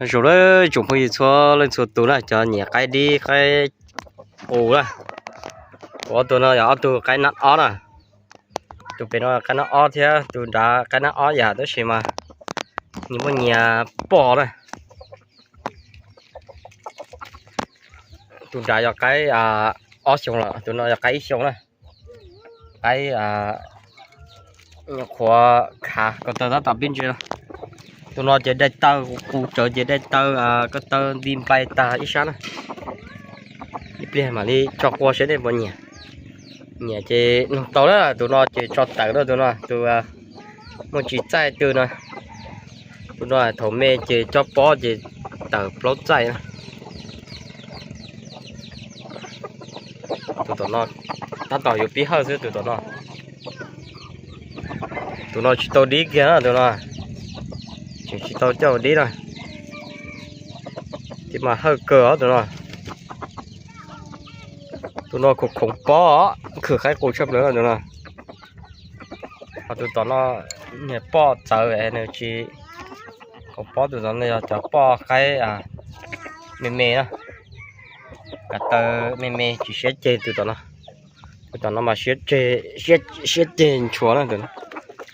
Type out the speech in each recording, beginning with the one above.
Nyob zoo tsoom phooj ywg txhua leej txhua tus na, cov nyiam qaib dib qaib qus na. Kuv ob tug no yog ob tug qaib nab ob na. Tus pem no qaib nab ob thiab tus nrad qaib nab ob yam, tab sis mas nyias muaj nyias poj na. Tus nrad yog qaib ob xyoos lawm, tus no yog qaib ib xyoos na. Qaib qhuav khav ko taw tab tom pib ntsia. Tus no ces dai taw, qus tsawv ces dai taw, ko taw nti nplai tag ib sab na. Ib pliag mam li tso qua seb nej puas nyiam. Nyiam ces nug tau na, tus no ces tso tawm na, tus no tus muaj tsis txaij twg na. Tus no thaum me ces coj pob ces tawm plaub txaij na. Tus tom no tab tom yuav pib hawj xwb tus tom no. Tus no tsis tau dib kiag na tus no. Tseem tsis tau coj ua dib na. Tab mas hawj kawg os tus no. Tus no khoom khoov pob, khwv qaib qus tshaj plaws tus no. Ho tus tom no niag poj txawv es nws tsis khoov pob, tus tom no yog cov poj qaib me me na. Ko taw me me tsis siab ceg tus tom no. Tus tom no mas siab ceg, siab ceg ntshua na,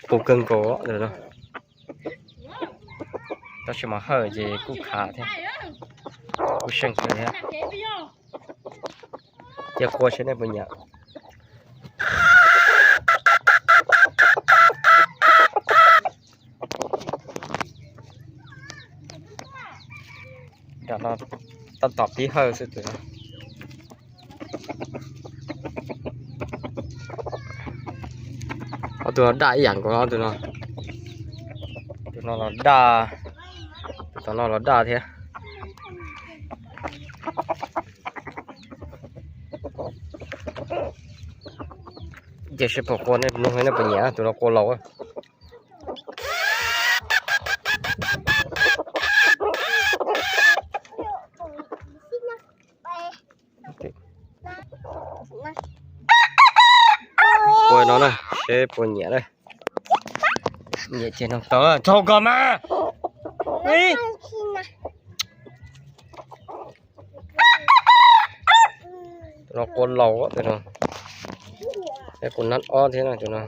qus kawg nkaus. Tab sis mas hawj ces kuj khav thiab, kuj seej kawg thiab. Cia qua seb nej puas nyiam. Tab tom pib hawj xwb tus no. Ob tug no daj ib yam nkaus no tus no. Tus no los daj, tus tom no los daj thiab. Ces seb puas qua, nej nug nej puas nyiam, tus no qua laus. Qua no na, seb puas nyiam na. Nyiam ces nug tau, tsaug koj mas. Tus no qua laus, tus no, tus nab ob thiab na tus no.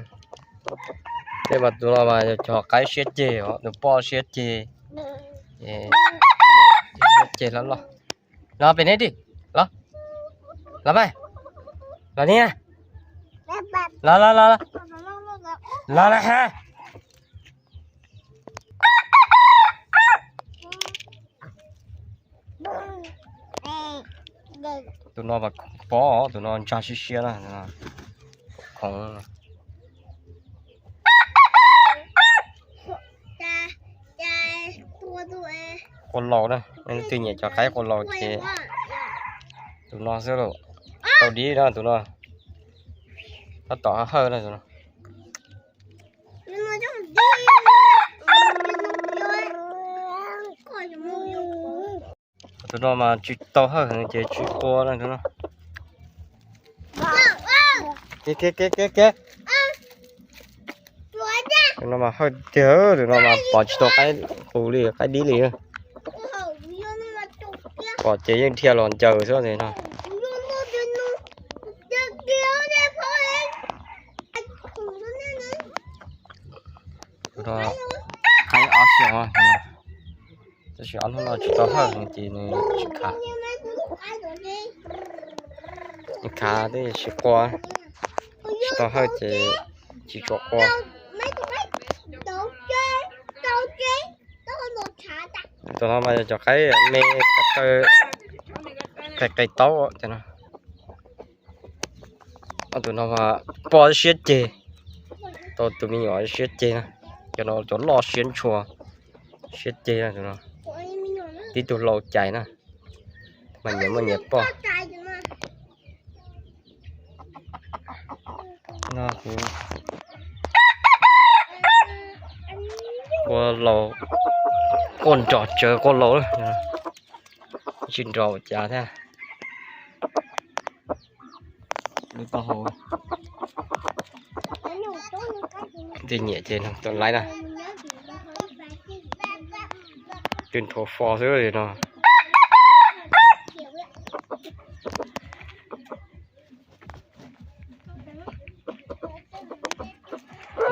Tej mas tus no mas yog cov qaib siab ceg os, tus poj siab ceg. Siab ceg loj loj. Los pem neb di, los, los mas, los ni, los los los los, los los ha. Tus no mas khoov pob, tus no ntsag siab siab na, khoov. Qua laus na, leej twg nyiam cov qaib qua laus ces tus no xwb lauj. Tau dib na tus no, tab tom hawj na tus no. Tus no mas tsis tau hawj heev ces tsis qua na tus no. Ke ke ke ke ke. Tus no mas hawj tiag, tus no mas pom tsis tau qaib qus li qaib dib li. Pom ces yeej dhia los ncaws xwb no. Tus no qaib ob xyoos, tab sis ob hnub no tsis tau hawj ces nws tsis khav. Nws khav twb tsis qua, tsis tau hawj ces tsis tshua qua. Tus no mas yog cov qaib me ko taw qis qis taub cov no. Ob tug no mas poj siab ceg, tau tus me nyuam siab ceg na, cov no cov loj siab ntshua, siab ceg na tus no. Tib tug laus cais na, mas nyias muaj nyias poj. No kuv qua laus, qua nrov tsawv qua laus, tsis nrov ua cas thiab. Twb nyiam ces nug tau laib na. Twb nthuav fo xwb li no.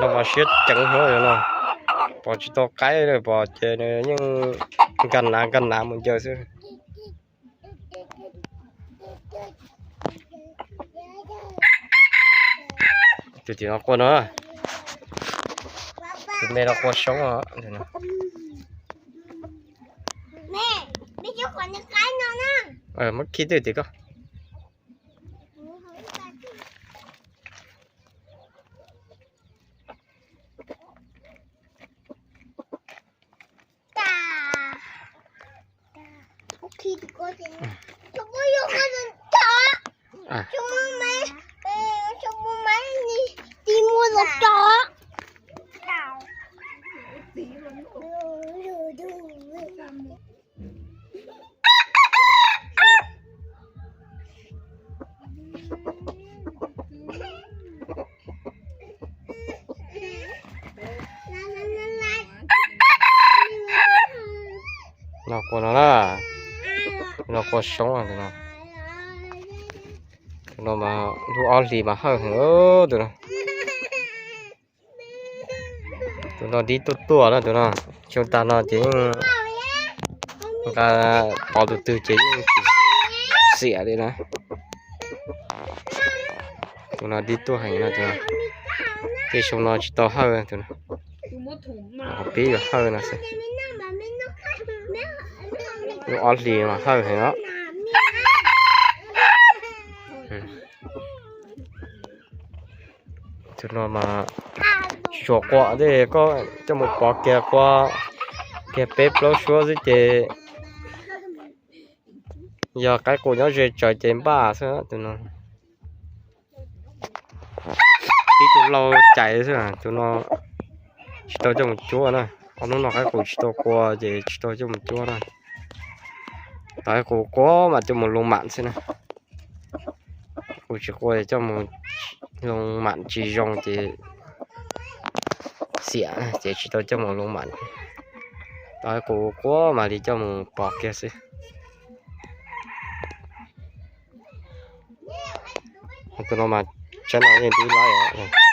No mas siab ceev heev no. Pom tsis tau qaib li, pom ces nws yeej nkag nav nkag nav mus ncaws xwb. Tus tim no quaj no. Tus me no quaj soob os. Muab khi twj tim ko. No quaj no na, no quaj soob no. Tus no mas lub ob hlis mas hawj heev tus no. Tus no dib tuaj tuaj na tus no. Xyoo tag no ces yeej nqa pov tus twg ces yeej tsis xiam li na. Tus no dib tuaj heev no tus no. Tej xyoo no tsis tau hawj tus no. Pib yuav hawj no xwb. Lub ob hlis mas hawj heev os. Tus no mas tsuas quaj tej, koj coj mus pov kiag qua kiag peb plaub suab xwb ces yog qaib qus nyob ze tsaws ces npaj xwb tus no. Tib tug lau cais xwb tus no, tsis tau coj mus cuab na. Ob hnub no qaib qus tsis tau qua ces tsis tau coj mus cuab na. Tau qaib qus qua mas coj mus loo mam xwb na. Qus tsis qua coj mus loo mam tsis zoo ces xiam ces tsis tau coj mus loo mam. Tau qaib qus qua mam li coj mus pov kiag xwb. Tus no mas tsaib no yeej dib lawm os.